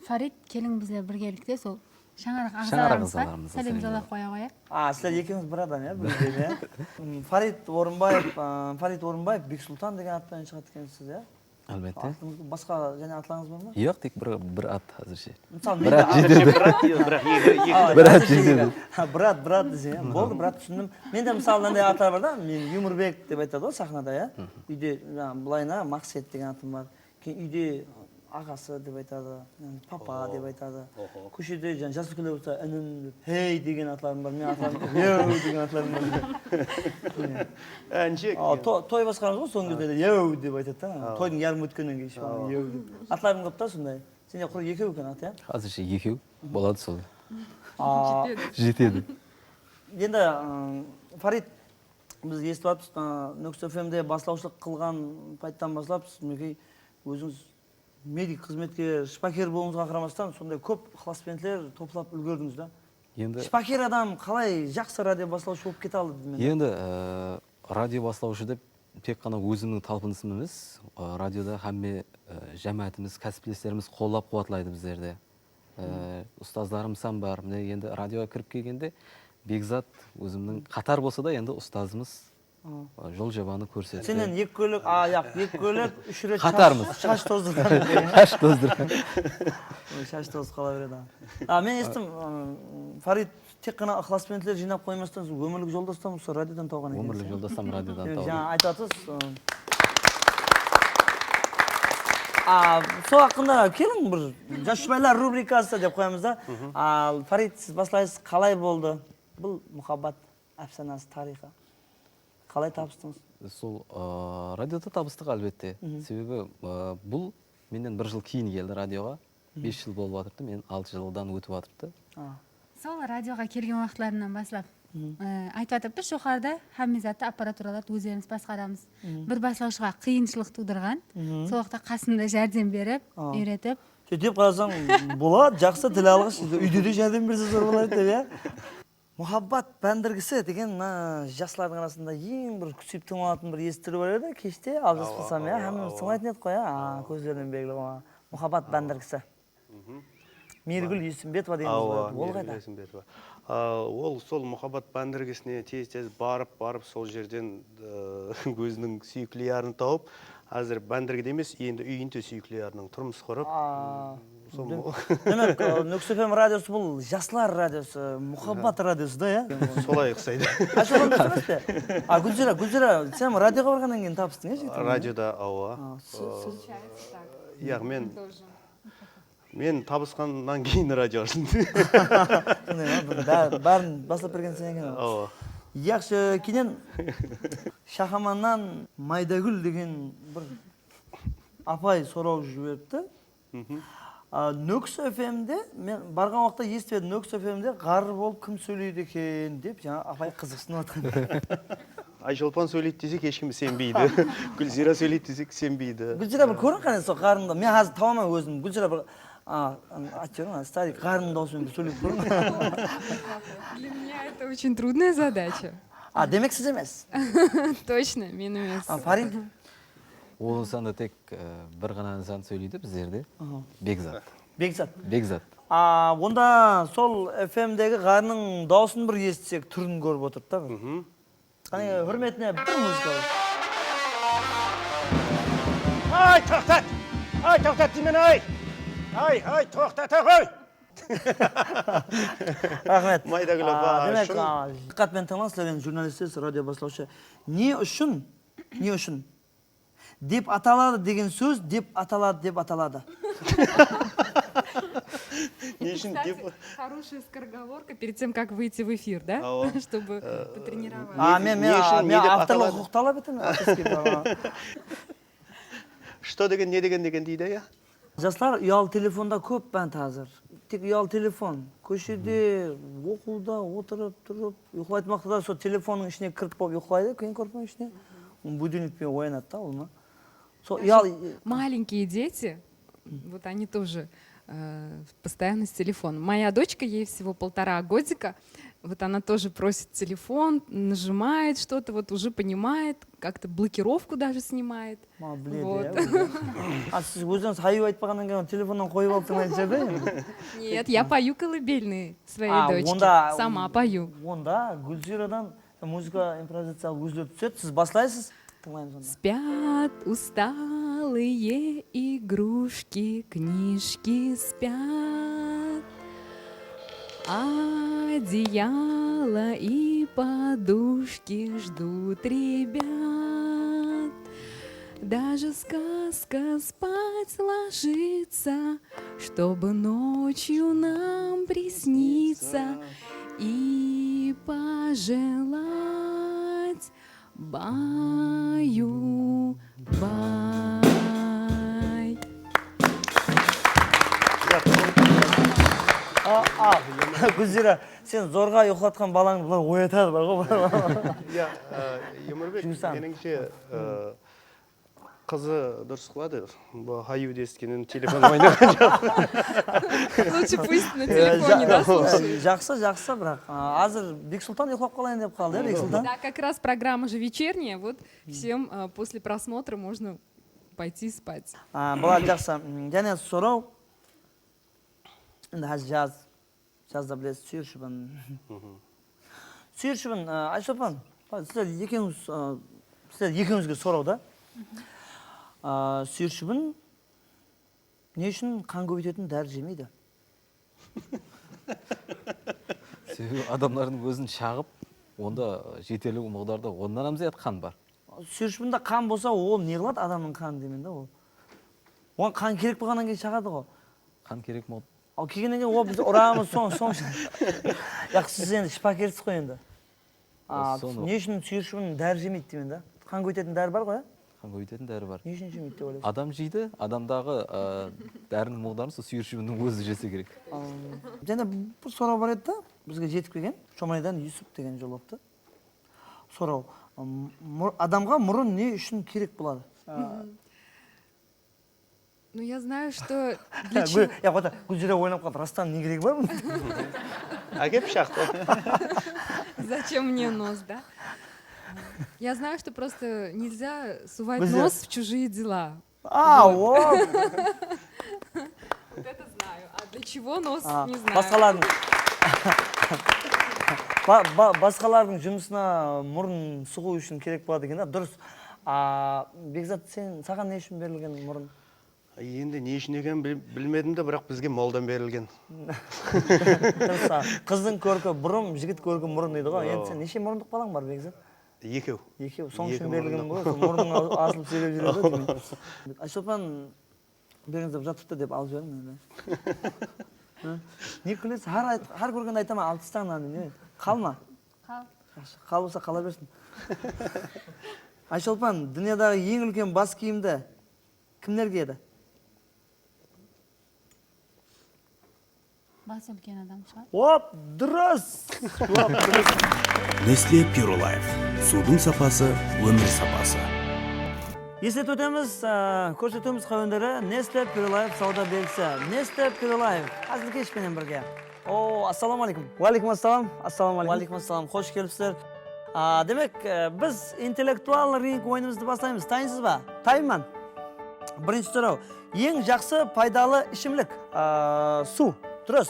Farid, keliń bizler birgelikte sol Shańaraq aǵzalarımızǵa sálem jollap qoya qoyayıq. A, sizler ekewińiz bir adam, ya, bir úyden, ya. M, Farid Orınbaev, a, Farid Orınbaev, Beksultan degen at penen shıǵadı ekensiz, ya? Álbette. Atıńız, basqa jáne atlarıńız bar ma? Yoq, tek bir, bir at házirshe. Mısalı, bir at jetedi. Brat, brat, eki, eki. A, brat jetedi. Ha, brat, brat deseń, ya. Boldı, brat, túsindim. Mende, mısalı, mınanday atlar bar da, men Yumorbek dep aytadı ǵoy saxnada, ya. Úyde, jańa, bılayına Maqset degen atım bar. Keyin úyde aǵası dep aytadı, papa dep aytadı. Kóshede, jańa, jas úlkenler bolsa, inim dep, hey degen atlarım bar, men atlarım, yow degen atlarım bar. Ánshe. Al, to-, toy basqaramız ǵoy, sonıń gezde de yow dep aytadı da. Toydıń yarım ótkennen keyin, yow dep. Atlarım kóp ta sonday. Sende qurı ekew eken at, ya? Házirshe ekew. Boladı sol. Jetedi. Jetedi. Endi, ım, Farid, biz esitip atırmız, ı, Nókis F M de baslawshılıq qılǵan payttan baslap, siz, minekey, ózińiz medik xızmetker, shıpaker bolıwıńızǵa qaramastan, sonday kóp ıqlasbentler toplap úlgerdińiz da. Endi shıpaker adam qalay jaqsı radio baslawshı bolıp kete aladı, dedim endi. Endi, e, radio baslawshı dep tek ǵana ózimniń talpınısım emes, e, radioda hámme, e, jámáátimiz, kásipleslerimiz qollap-quwatlaydı bizlerdi. E, ustazlarımız hám bar. Mine, endi radioǵa kirip kelgende Bekzat ózimniń qatar bolsa da, endi ustazımız. Jol jobanı kórsetti. Sennen eki kólek, a, yaq, eki kólek, úsh ret qatarmız. Shash, shash tozdırǵan. Shash tozdırǵan. Oy, shash tozıp qala beredi. A, men esittim, ı, Farid tek ǵana ıqlasbentler jıynap qoymastan, siz ómirlik joldastan usı radiodan tawǵan ekensiz. Ómirlik joldastan radiodan tawǵan. Jańa aytıp atırsız, ı, a, sol haqqında keliń bir Jas juwmaylar rubrikası dep qoyamız da. Al, Farid, siz baslaysız, qalay boldı bul muhabbat ápsanası tariyxı? Qalay tabıstıńız? Sol, ı, radioda tabıstıq, álbette. Sebebi, ı, bul mennen bir jıl keyin keldi radioǵa. Bes jıl bolıp atırdı, men altı jıldan ótip atırdı. Sol radioǵa kelgen waqıtlarımnan baslap, ı, aytıp atırıptı, joqarıda hámme zattı, apparaturalardı ózlerimiz basqaramız. Bir baslawshıǵa qıyınshılıq tuwdırǵan, sol waqıtta qasımda járdem berip, úyretip. Sóytip qarasań, boladı, jaqsı, til alǵısh, úyde de járdem berse zor bolar edi, ya. Muhabbat bándirgisi degen mına jaslardıń arasında eń bir kúseyip tıńlanatın bir esitiriw bar edi, keshte, aljas qılsam, ya, hámmemiz tıńlaytın edik ǵoy, ya, kózlerinen belgili bolǵan. Muhabbat bándirgisi. Miyrigúl Esimbetova degenimiz bar edi, ol qayda? Miyrigúl Esimbetova. A, ol sol muhabbat bándirgisine tez-tez barıp, barıp, sol jerden, e, óziniń súyikli yarın tawıp, házir bándirgide emes, endi úyinde súyikli yarınıń turmıs qurıp. Demek, e, Nókis F M radiosı bul jaslar radiosı, muhabbat radiosı da, ya? Solay uqsaydı. Ashıp emes pe? A, Gúlzira, Gúlzira, sen radioǵa barǵannan keyin tabıstıń, ya, jigittim? Radioda, awa. Yaq, men, men tabısqannan keyin radioǵa. Sonday ma? Bárin baslap bergen sen eken. Awa. Yaqshı, keyin Shahamannan Maydagúl degen bir apay soraw jiberipti. A, Nókis F M de, men barǵan waqıtta esitip edim, Nókis F M de ǵarrı bolıp kim sóyleydi eken dep, jańa apay qızıqsınıp atqan. Ayshulpan sóyleydi desek, hesh kim isenbeydi. Gúlzira sóyleydi desek, isenbeydi. Gúlzira, bir kóriń qáne, sol ǵarrıńdı. Men házir tabaman ózim. Gúlzira, bir, a, aytıp jibereyin, starik ǵarrınıń dawısı menen bir sóylep kóriń. Для меня это очень трудная задача. A, demek siz emes. Точно, men emes. A, Farid? Ol insanda tek, e, bir ǵana insan sóyleydi bizlerde. Aha. Bekzat. Bekzat. Bekzat. A, onda sol F M degi ǵarrınıń dawısın bir esitsek, túrin kórip otırıp ta bir. Qáne, húrmetine bir muzıka. Ay, toqtat! Ay, toqtat deymen, ay! Ay, ay, toqtata qoy! Raxmet. Maydagúl apa, demek, diqqat penen tıńlań, sizler endi jurnalistsiz, radio baslawshı. Ne ushın, ne ushın dep ataladı degen sóz dep ataladı, dep ataladı. Ne ushın dep... Хорошая скороговорка перед тем, как выйти в эфир, да? Чтобы потренироваться. A, men, men, men avtorlıq huqıq talap etemen, avtorskiy prava. Что degen, ne degen, degen deydi, ya? Jaslar uyalı telefonda kóp bánt házir. Tek uyalı telefon. Kóshede, oqıwda, otırıp, turıp, uyqılaytın waqıtta da sol telefonnıń ishine kirip bolıp uyqılaydı, keyin korpıń ishine. Будильник penen oyanadı da, ol ma. Sol uyalı. Маленькие дети, вот они тоже, э, постоянно с телефоном. Моя дочка, ей всего полтора годика, Вот она тоже просит телефон, нажимает что-то, вот уже понимает, как-то блокировку даже снимает. Maǵan biledi, вот. Ya, ózi. A, siz ózińiz hayyu aytpaǵannan keyin telefonnan qoyıp alıp tıńlaydı da endi. Нет, я пою колыбельные своей дочке. Sама пою. Onda Gúlziyradan muzıka improvizaciya ózleri túsedi, siz baslaysız. Tıńlaymız onda. Спят усталые игрушки, книжки спят. Одеяло и подушки ждут ребят. Даже сказка спать ложится, чтобы ночью нам присниться и пожелать баю-бай. A, a, Gúlziyra, sen zorǵa uyqılatqan balańdı bular oyatadı, bar ǵoy. Ya, e, Yumırbek, menińshe, e, qızı durıs qıladı. Bu hayyu deskenin telefon oynaǵan. Лучше пусть на телефоне, да, слушает. Jaqsı, jaqsı, biraq, a, házir Beksultan uyqılap qalayın dep qaldı, ya, Beksultan? Да, как раз программа же вечерняя, вот всем, а, после просмотра можно пойти спать. A, bular jaqsı. M, jáne soraw. Endi házir jaz. Jazda bilesiz, súyir shıbın. Súyir shıbın, a, Ayshulpan, sizler ekewińiz, a, sizler ekewińizge soraw da. A, súyir shıbın ne ushın qan kóbeytetin dári jemeydi? Sebebi adamlardıń ózin shaǵıp, onda jeterli muǵdarda onnan hám zıyat qan bar. Súyir shıbında qan bolsa, ol ne qıladı adamnıń qanı deymen da ol. Oǵan qan kerek bolǵannan keyin shaǵadı ǵo. Qan kerek boldı. Al kelgennen keyin ol biz uramız soń, soń. Yaqshı siz endi shıpakersiz ǵoy endi. A, ne ushın súyir shıbın dári jemeydi deymen da. Qan kóbeytetin dári bar ǵoy, ya? Qan kóbeytetin dári bar. Ne ushın jemeydi dep oylaysız? Adam jeydi, adamdaǵı, a, dáriniń muǵdarın sol súyir shıbındıń ózi jese kerek. Jáne bir soraw bar edi da, bizge jetip kelgen. Shomalaydan Yusup degen jollıptı. Soraw, m-, mur-, adamǵa murın ne ushın kerek boladı? Ну, я знаю, что для чего... Ya, ota, Gúlziyra oynap qaldı. Rastan ne keregi bar bunıń? Áke, pıshaqtı. Зачем мне нос, да? Я знаю, что просто нельзя сувать нос в чужие дела. A, o. Вот это знаю. А для чего нос, не знаю. Basqalardıń, ba-, ba-, basqalardıń jumısına murın suǵıw ushın kerek boladı eken da, durıs. A, Bekzat, sen, saǵan ne ushın berilgen murın? Endi ne ushın ekenin bil-, bilmedim de, biraq bizge moldan berilgen. Durıs, a, qızdıń kórki burım, jigit kórki murın deydi ǵoy. Endi sen neshe murındıq balań bar, Bekzat? Ekew. Ekew, sonıń ushın berilgen ǵoy, murınıń azılıp jebe júredi deymen. Ayshulpan, berińiz dep jatırıptı dep alıp jiberiń endi. Ne kúlesiz? Hár ayt-, hár kórgende aytaman, al tastań mınanı, ne? Qal ma? Qal. Jaqsı, qal bolsa qala bersin. Ayshulpan, dúnyadaǵı eń úlken bas kiyimdi kimler kiyedi? Bası úlken adam shıǵar. Op, durıs! Op, durıs! Nestle Pure Life, suwdıń sapası, ómir sapası. Esletip ótemiz, á, kórsetiwimiz qáwenleri Nestle Pure Life sawda belgisi. Nestle Pure Life, házilkesh penen birge. O, assalawma áleykum. Wa áleykum assalam. Assalawma áleykum. Wa áleykum assalam. Xosh kelipsizler. A, demek, e, biz intellektual ring oyınımızdı baslaymız. Tayınsız ba? Tayınman. Birinshi soraw. Eń jaqsı paydalı ishimlik. A, suw. Durıs.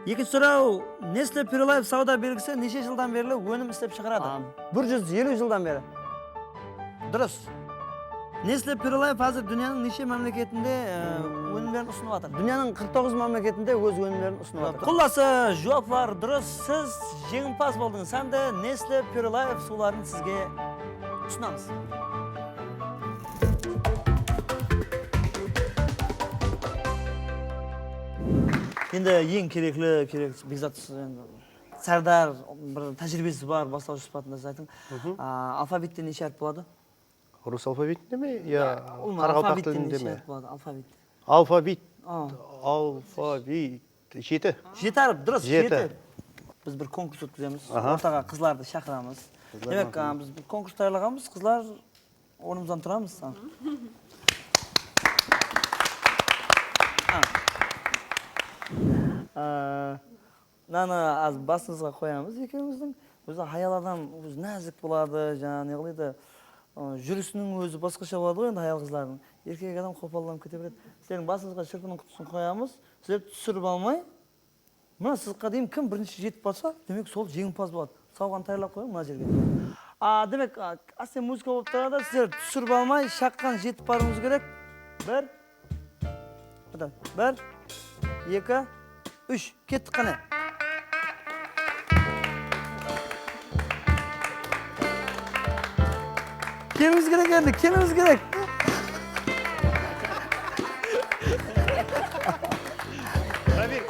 Ekinshi soraw. Nestle Pure Life sawda belgisi neshe jıldan berli ónim islep shıǵaradı? A, bir júz eliw jıldan beri. Durıs. Nestle Pure Life házir dúnyanıń neshe mámleketinde, e, ónimlerin usınıp atır? Dúnyanıń qırq toǵız mámleketinde óz ónimlerin usınıp atır. Qullası, juwaplar durıs. Siz jeńimpaz boldıńız hám de Nestle Pure Life suwların sizge usınamız. Endi eń kerekli, kerek, Bekzat, siz endi Sárdar, bir tájiriybesiz bar, baslawshı sıpatında siz aytıń. A, alfavitte neshe hárip boladı? Rus alfavitinde me, ya qaraqalpaq tilinde me? Neshe hárip boladı, alfavit? Alfavit. Alfavit. Jeti. Jeti hárip, durıs, jeti. Biz bir konkurs ótkizemiz. Ortaǵa qızlardı shaqıramız. Demek, a, biz bir konkurs tayarlaǵanbız, qızlar, ornımızdan turamız. A. A, Mınanı az basımızǵa qoyamız ekewimizdiń. Ózi hayal adam ózi názik boladı, jańa ne qılaydı, ı, júrisiniń ózi basqasha boladı ǵoy endi hayal-qızlardıń. Erkek adam qopallanıp kete beredi. Sizlerdiń basıńızǵa shırpınıń qutısın qoyamız. Sizler túsirip almay, mına sızıqqa deyin kim birinshi jetip barsa, demek, sol jeńimpaz boladı. Sawǵanı tayarlap qoyıń mına jerge. A, demek, a, áste muzıka bolıp turadı, sizler túsirip almay, shaqqan jetip barıwıńız kerek. Bir, bir, eki, úsh, kettik qáne. Keliwińiz kerek endi, keliwińiz kerek. Ravil.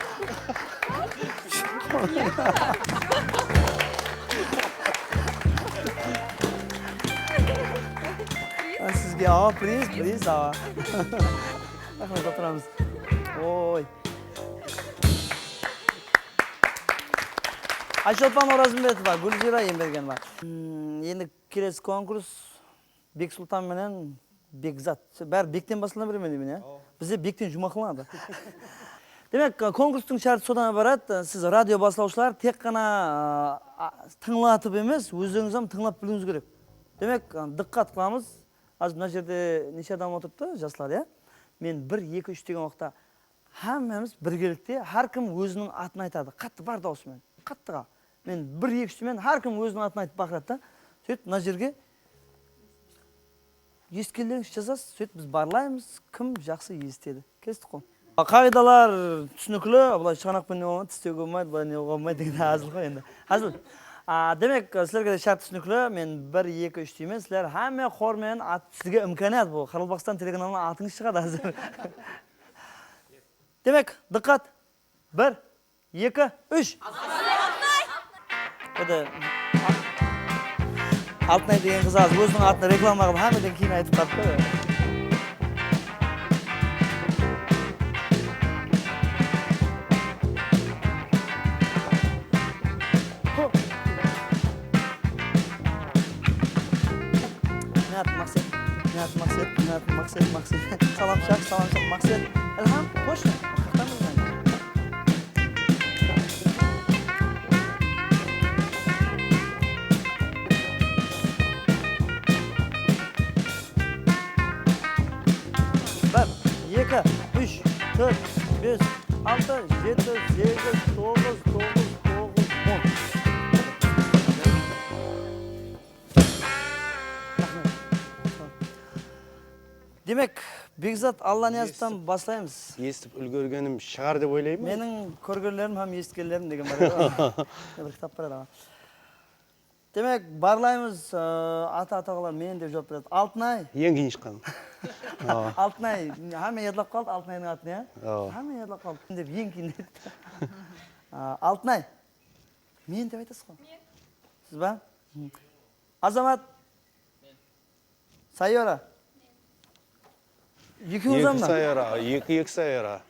Sizge awa, priz, priz, awa. Raxmet, otıramız. Oy. Ayshulpan Orazımbetova, Gúlziyra Embergenova. Hmm, endi kelesi konkurs Beksultan menen Bekzat. Bári Bekten baslana bere me deymen, ya? Bizde Bekten juwmaq qılınǵan da. Demek, konkurstıń shárti sodan ibarat, siz radio baslawshılar tek ǵana, a, tıńlatıp emes, ózlerińiz hám tıńlap biliwińiz kerek. Demek, dıqqat qılamız. Házir mına jerde neshe adam otırıptı, jaslar, ya? Men bir, eki, úsh degen waqıtta hámmemiz birgelikte, hár kim óziniń atın aytadı. Qattı bar dawıs penen. Qattı qa-, men bir, eki, úsh degen, hár kim óziniń atın aytıp baqıradı da. Sóytip mına jerge esitkenlerińizdi jazasız, sóytip biz barlaymız, kim jaqsı esitedi. Kelistiko. Qaǵıydalar túsinikli, bılay shıǵanaq penen ne bolmaydı, tistewge bolmaydı, bılay ne bolmaydı degen házil ǵoy endi. Házil. A, demek, sizlerge de shárt túsinikli. Men bir, eki, úsh deymen. Sizler hámme xor menen at, sizge imkaniyat, bul Qaraqalpaqstan telekanalına atıńız shıǵadı házir. Demek, dıqqat. Bir, eki, úsh. Mine, Altınay degen qız házir óziniń atın reklama qılıp, hámmeden keyin aytıp barıptı. Minat, Maqset, Minat, Maqset, Minat, Maqset, Maqset. Salam, Shaq, salam, Shaq, Maqset. Ilham, xosh. Bir, eki, úsh, tórt, bes, altı, jeti, segiz, toǵız, toǵız, toǵız, on. Demek, Bekzat Allaniyazovtan baslaymız. Esitip úlgergenim shıǵar dep oylayman. Meniń kórgenlerim hám esitkenlerim degen bar edi ǵoy. Bir kitap bar edi ǵoy. Demek, barlaymız, ı, ata-ata ǵoylar men dep juwap beredi. Altınay. Eń keyin shıqqan. Awa. Altınay, hámme yadlap qaldı Altınaydıń atın, ya? Awa. Hámme yadlap qaldı. Dep eń keyin dedi. A, Altınay. Men dep aytasız ǵoy. Men. Siz ba? Azamat. Sayora. Ekewińiz eki Sayora, eki, eki Sayora.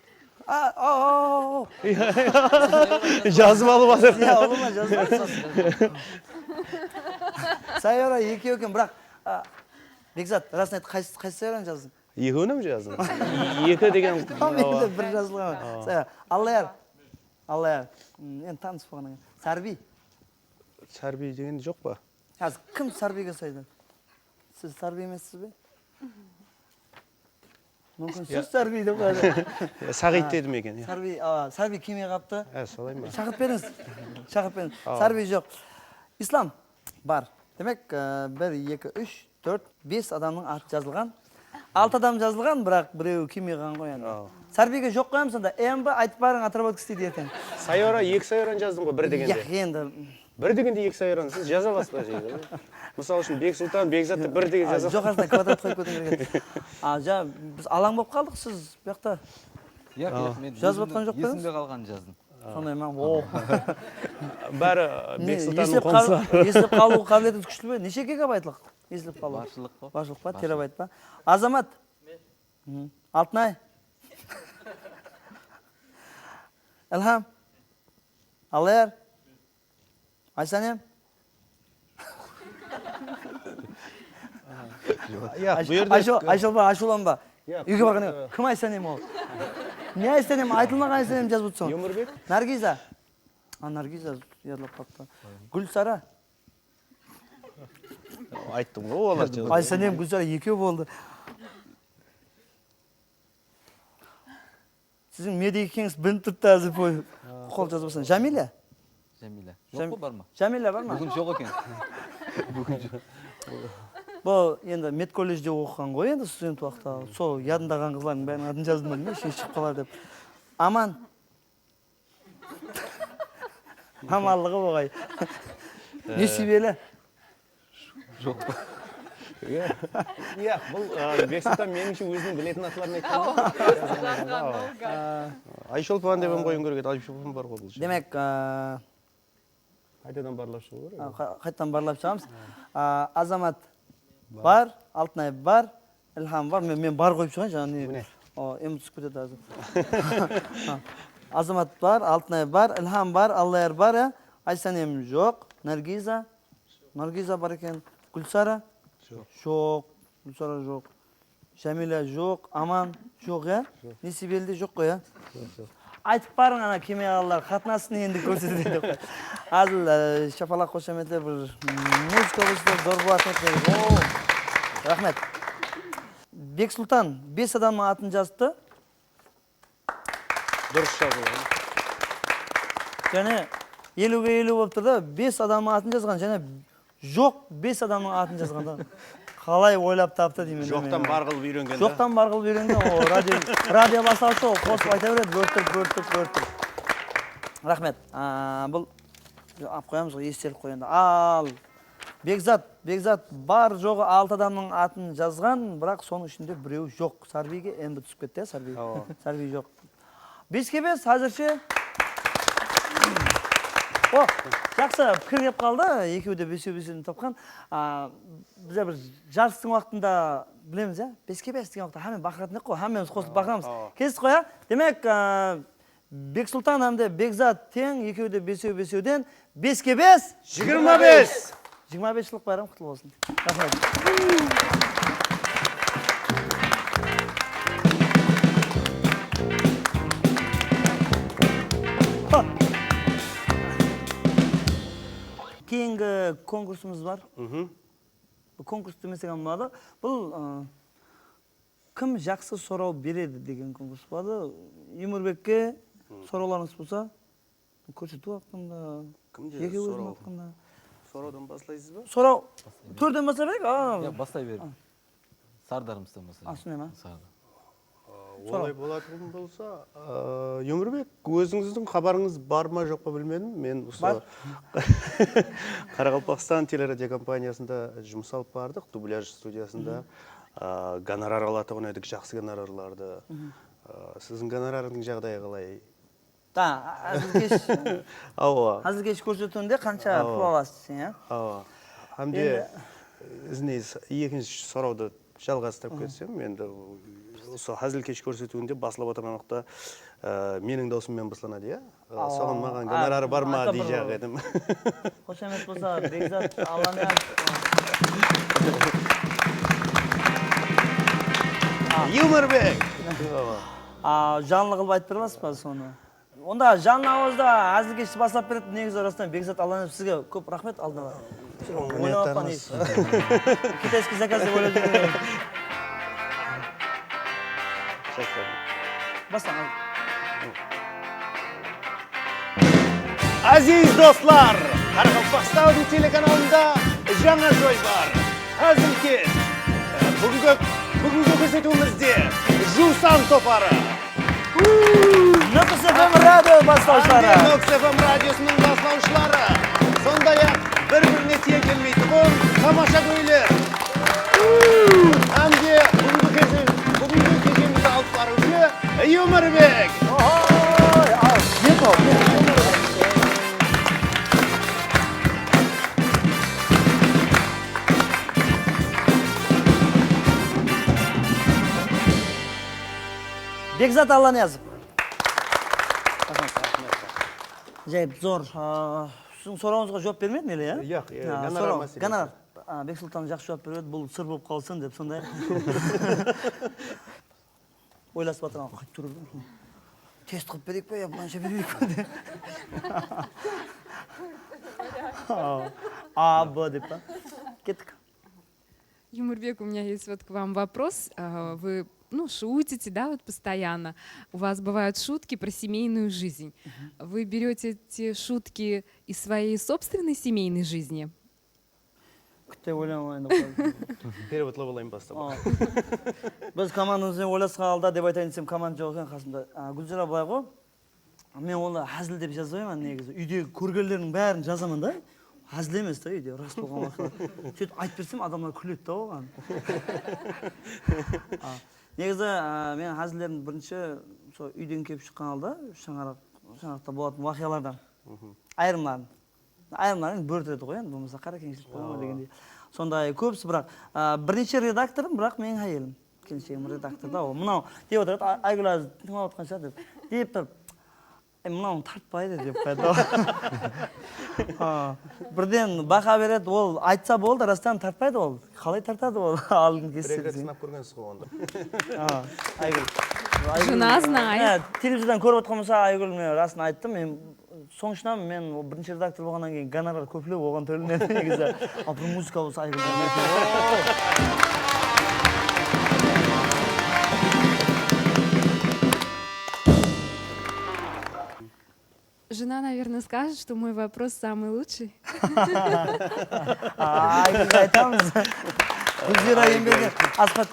A, a, a, a. Jazıp alıp atır. Ya, olar ma, jazıp atır. Sayora ekew eken, biraq, a, Bekzat, rasın ayt, qaysı, qaysı Sayoranı jazdıń? Ekewin hám jazdım. Eki degen. Tamam, endi bir jazılǵan. Awa. Sayora. Allayar. Allayar. Hmm, endi tanıs bolǵannan keyin. Sárbiy. Sárbiy degen joq pa? Házir kim Sárbiyge usaydı? Siz Sárbiy emessiz be? Múmkin, siz Sárbiy dep qoyadı. Ya, Saǵıyt dedim eken, ya. Sárbiy, a, Sárbiy kelmey qalıptı. Há, solay ma? Shaqırıp berińiz. Shaqırıp beriń. Sárbiy joq. Islam bar. Demek, e, bir, eki, úsh, tórt, bes adamnıń atı jazılǵan. Altı adam jazılǵan, biraq birewi kelmey qalǵan ǵoy endi. Sárbiyge joq qoyamız onda. Endi aytıp barıń, otravodka isteydi erteń. Sayora, eki Sayoranı jazdım ǵoy, bir degende. Ya, endi. Bir degende eki Sayoranı siz jaza alasız ba, jeydi? Mısal ushın, Beksultan, Bekzattı bir degen jazasız. Joqarısına kvadrat qoyıp ketiń kerek edi. A, ja, biz alań bolıp qaldıq, siz bu jaqta. Yaq, yaq, men jazıp atqan joq pa edińiz? Esimde qalǵanın jazdım. Sonday ma? O. Bári Beksultandıń qońsıları. Eslep qalıw qábileti kúshli be? Neshe gigabaytlıq eslep qalıw? Barshılıq pa? Barshılıq pa, terabayt pa? Azamat. Altınay. Ilham. Allayar. Aysanem. Yaq, bu jerde Aysho-, Aysholpa, ashıwlanba. Úyge barǵannan keyin, kim Aysanem ol? Ne Aysanem, aytılmaǵan Aysanem jazıp otırsań. Umarbek. Nargiza. A, Nargiza yadlap qalıptı. Gúlsara. Ayttım ǵoy, olar jazdı. Aysanem, Gúlsara ekew boldı. Siziń medya ekeńiz bilinip turıptı házir, qoy. Qol jazbasań. Jamila? Jamila. Joq pa, bar ma? Jamila bar ma? Búgin joq eken. Bul endi medkolledjde oqıǵan ǵoy, endi student waqıtta. Sol yadındaǵan qızlardıń báriniń atın jazdım dedim, shıǵıp qalar dep. Aman. Amanlıǵı oǵay. Nesiybeli. Joq. Yaq, bul, a, Beksultan, menińshe, óziniń biletin atların aytqan ǵoy. Ayshulpan dep hám qoyıń kerek edi, Ayshulpan bar ǵoy bul jerде. Demek, a, Qaytadan barlap shıǵıw kerek. A, qa-, qaytadan barlap shıǵamız. A, Azamat bar, Altınay bar, Ilham bar. Men, men bar qoyıp shıǵayın, jańa ne? Mine. O, endi túsip ketedi házir. A, Azamat bar, Altınay bar, Ilham bar, Allayar bar, ya. Aysanem joq, Nargiza. Nargiza bar eken. Gúlsara? Joq. Joq. Gúlsara joq. Jamila joq, Aman joq, ya? Nesiybeli de joq ǵoy, ya? Aytıp barıń, ana, kelmey qalǵanlar qatnassın endi, kórsetedi dep. Házir, e, shapalaq, xoshametler, bir muzıka bolsa zor bolatın edi. Oo, raxmet. Beksultan bes adamnıń atın jazıptı. Durıs jazılǵan. Jáne eliwge eliw bolıp tur da, bes adamnıń atın jazǵan, jáne joq bes adamnıń atın jazǵan da. Qalay oylap taptı deymen. Joqtan bar qılıp úyrengen da. Joqtan bar qılıp úyrengen, o, radio, radio baslawshı, o, qosıp ayta beredi, bólip turıp, bólip turıp, bólip turıp. Raxmet. A, bul, alıp qoyamız ǵoy, esitelip qoy endi. Al, Bekzat, Bekzat bar joǵı altı adamnıń atın jazǵan, biraq sonıń ishinde birewi joq. Sarbiyge endi túsip ketti, ya, Sarbiy. Sarbiy joq. Beske bes házirshe. O, jaqsı pikir kelip qaldı. Ekewi de besew-besewden tapqan. A, bizler bir jarıstıń waqtında bilemiz, ya, beske bes degen waqıtta hámme baqıratın edik ǵoy, hámmemiz qosılıp baqıramız. Kestik ǵoy, ya. Demek, a, Beksultan hám de Bekzat teń, ekewi de besew-besewden. Beske bes. Jigirma bes. Jigirma bes jıllıq bayram qutlı bolsın. Raxmet. Keyingi konkursımız bar. Bul konkurs demesek hám boladı. Bul, ı, Kim jaqsı soraw beredi degen konkurs boladı. Yumorbekke sorawlarıńız bolsa, kórsetiw haqqında, jeke ózim haqqında. Sorawdan baslaysız ba? Soraw tórden baslay bereyik. A, ya, baslay beriń. Sardarımızdan baslay. Aslı neme? Sardar. Olay bolatuǵın bolsa, a, Yumorbekke, ózińizdiń xabarıńız bar ma, joq pa bilmedim. Men usı Qaraqalpaqstan teleradiokompaniyasında jumıs alıp bardıq, dublyaj studiyasında. A, gonorar alatuǵın edik, jaqsı gonorarlardı. A, siziń gonorardıń jaǵdayı qalay? Da, házilkesh. Awa. Házilkesh kórsetiwinde qansha pul alasız sen, ya? Awa. Hám de izine ekinshi sorawdı jalǵastırıp ketsem, endi usı házilkesh kórsetiwinde baslap otırǵan waqıtta, e, meniń dawsım menen baslanadı, ya? E, soǵan maǵan gonorarı bar ma deyjaq edim. Xoshamet bolsa, Bekzat Allaniyazov. Yumorbek! A, janlı qılıp aytıp bere alasız ba sonı? Onda janlı awazda házilkeshti baslap beredi. Negizi, rastan, Bekzat Allaniyazov, sizge kóp raxmet aldın ala. Oynap atqan kitaysskiy zakaz dep oylap júrgen. Baslań. Aziz doslar, Qaraqalpaqstan telekanalında jańa joybar. Házilkesh. Búgingi, búgingi kórsetiwimizde Juwsan toparı. Nókis F M radio baslawshıları. Nókis F M radiosınıń baslawshıları. Sonday-aq, bir-birine teń kelmeytuǵın tamashagóyler. Hám de búgingi kece-, búgingi keshemizdi alıp barıwshı Yumorbek. Oy, al, ne bol, ne? Bekzat Allaniyazov. Ajayıp zor. A, siziń sorawıńızǵa juwap bermedim ele, ya? Yaq, e, gonorar máselesi. Gonorar. A, Beksultan jaqsı juwap beredi, bul sır bolıp qalsın dep, sonday. Oylasıp atırman, qayt turıp. Test qılıp bereyik pa, ya planshe bereyik pa de. A, B dep pa? Kettik. Юмурбек, у меня есть вот к вам вопрос. А, Вы, ну, шутите, да, вот постоянно. У вас бывают шутки про семейную жизнь. Вы берёте эти шутки из своей собственной семейной жизни? Kútte oylanıp alayın dep qoydım. Perevodlap alayın bastap. Biz komandamız benen oylasqan halda dep aytayın desem, komanda joq eken qasımda. A, Gúlzira, bılay ǵo. Men onı házil dep jazbayman negizi. Úydegi kórgenlerdiń bárin jazaman da. Házil emes ta, úyde ras bolǵan waqıyalar. Sóytip aytıp bersem, adamlar kúledi da oǵan. A, Negizi, a, men házillerim birinshi sol úyden kelip shıqqan halda shańaraq, shańaraqta bolatuǵın waqıyalardan ayırımların. Ayırımların bórtiredi ǵoy endi, bolmasa qara keńshilik bola ma degendey. Sonday kóbisi, biraq, a, birinshi redaktorım, biraq meniń háyelim. Kelinshegim redaktor da, ol mınaw dep otırdı, A-, Aygúl házir tıńlap otırǵan shıǵar dep. Dep turıp, "Ey, mınawıń tartpaydı," dep qoyadı. A, birden baha beredi, ol aytsa boldı, rastan tartpaydı ol. Qalay tartadı ol? Aldın kesse Bir-eki deseń. Sınap kórgensiz ǵo onda. A, Aygúl. Aygúl, Jına, znay. Há, televizordan kórip otqan bolsa, Aygúl, men rasın ayttım. Men soń ushınan men birinshi redaktor bolǵannan keyin gonorar kóplep oǵan tólenedi negizi. A, bir muzıka bolsa Aygúl. Жена, наверное, скажет, что мой вопрос самый лучший. A, Aygúlge aytamız. Gúlzira Embergen, Aspat.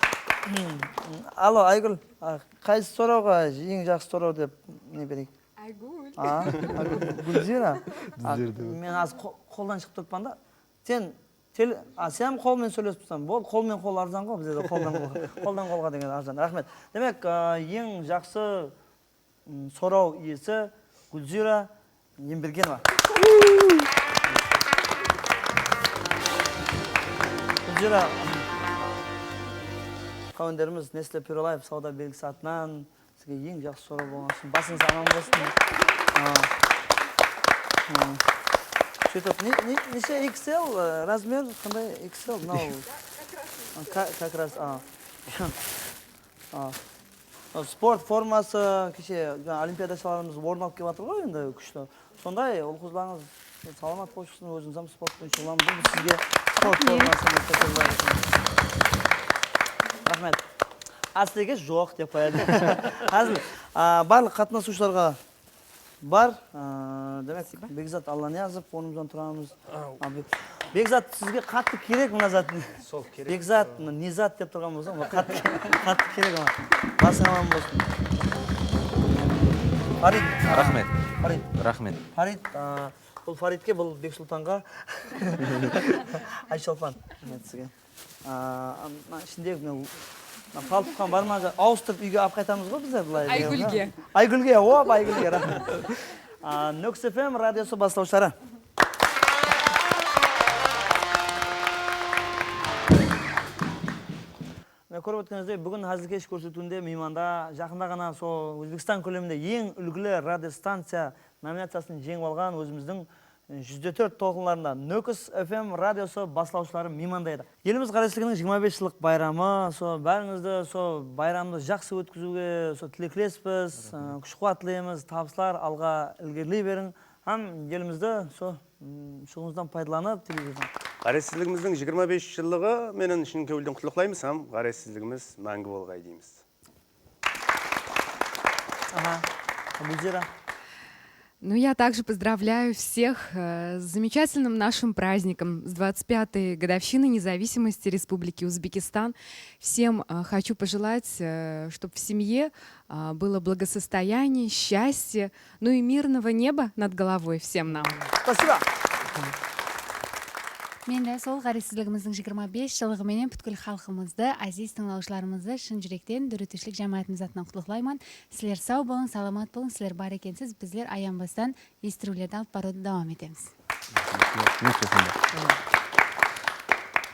Alo, Aygúl. A, qaysı sorawǵa eń jaqsı soraw dep ne bereyik? Aygúl. A, Aygúl, Gúlzira. A, men az qo-, qoldan shıǵıp turıppan da. Sen tele-, a, sen hám qol menen sóylesip tursań. Bol, qol menen qol arzan ǵo, bizde de qoldan qol, qoldan qolǵa degen arzan. Raxmet. Demek, a, eń jaqsı Mm, soraw iyesi Gúlzira Embergenova. Gúlzira, qáwenderimiz Nestle Pure Life sawda belgisi atınan sizge eń jaqsı soraw bolǵanı ushın basıńız aman bolsın. A, a, Sóytip, ne, ne, neshe X L, e, razmer, qanday X L? Mınaw. Ka-, как раз, a. A, sport forması, keshe jańa olimpiadashılarımız orın alıp kelip atır ǵoy endi kúshli. Sonday ul-qızlarıńız salamat bolıp shıqsın, ózińiz hám sport penen shuǵıllanıń. Bul sizge sport forması. Raxmet. Ástege joq dep qoyadı. Házil, a, barlıq qatnasıwshılarǵa Bar, aa, demek, Bekzat Allaniyazov, ornımızdan turamız. Aa, Be-, Bekzat, sizge qattı kerek mına zat. Sol kerek. Bekzat, mına ne zat dep turǵan bolsa, mına qattı, qattı kerek oǵan. Basıń aman bolsın. Farid, aa, Raxmet. Farid. Raxmet. Farid, aa, bul Faridke, bul Beksultanǵa. Ayshulpan, raxmet sizge. Aa, mına ishindegi mına, mına paltıpqan barmaǵan awıstırıp úyge alıp qaytamız ǵoy bizler, bılay. Aygúlge. Aygúlge, op, Aygúlge, raxmet. Aa, Nókis F M radiosı baslawshıları. Mine, kórip ótkeningizdey, búgin Házilkesh kórsetiwinde miymanda jaqında ǵana sol Ózbekstan kóleminde eń úlgili radiostanciya nominaciyasın jeńip alǵan ózimizdiń júz de tórt tolqınlarında Nókis F M radiosı baslawshıları miymanda edi. Elimiz ǵárezsizliginiń jigirma bes jıllıq bayramı, sol bárińizdi sol bayramdı jaqsı ótkiziwge sol tileklespiz, ı, kúsh-quwat tileymiz, tabıslar, alǵa ilgeriley beriń hám elimizdi sol, ım, shıǵıwıńızdan paydalanıp, televizordan. Ǵárezsizligimizdiń jigirma bes jıllıǵı menen shın kewilden qutlıqlaymız hám ǵárezsizligimiz máńgi bolǵay deymiz. Aha. Gúlzira. Ну, я также поздравляю всех, э, с замечательным нашим праздником, с двадцать пятой годовщиной независимости Республики Узбекистан. Всем, э, хочу пожелать, э, чтоб в семье, э, было благосостояние, счастье, ну и мирного неба над головой всем нам. Спасибо. Men de sol ǵárezsizligimizdiń jigirma bes jıllıǵı menen pútkil xalqımızdı, áziz tıńlawshılarımızdı shın júrekten dóretiwshilik jámáátimiz atınan qutlıqlayman. Sizler saw bolıń, salamat bolıń, sizler bar ekensiz, bizler ayanbastan esitiriwlerdi alıp barıwdı dawam etemiz.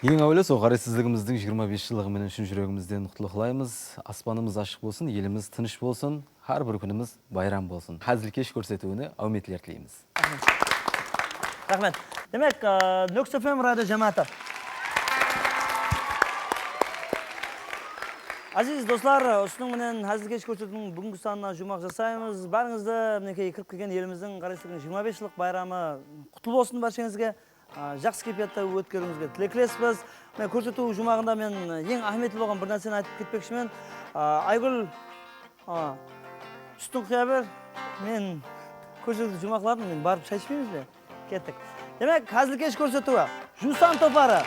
Eń áwele, sol ǵárezsizligimizdiń jigirma bes jıllıǵı menen shın júregimizden qutlıqlaymız. Aspanımız ashıq bolsın, elimiz tınısh bolsın, hár bir kúnimiz bayram bolsın. Házilkesh kórsetiwine áwmetler tileymiz. Raxmet. Demek, e, Nókis F M radio jámááti. Áziz doslar, usınıń menen házilkesh kórsetiwiniń búgingi sanına juwmaq jasaymız. Bárińizdi, minekey, kirip kelgen elimizdiń, Qaraqalpaqstan jigirma bes jıllıq bayramı qutlı bolsın bársheńizge. A, jaqsı keypiyatta ótkeriwińizge tileklespіз. Mine, kórsetiw juwmaǵında men eń áhmiyetli bolǵan bir nárseni aytıp ketpekshimen. A, Aygúl, a, tústiń quya ber. Men kórsetiwdi juwmaqladım, men barıp shay ishpeymiz be? Kettik. Demek, házilkesh kórsetiwi. Juwsan toparı.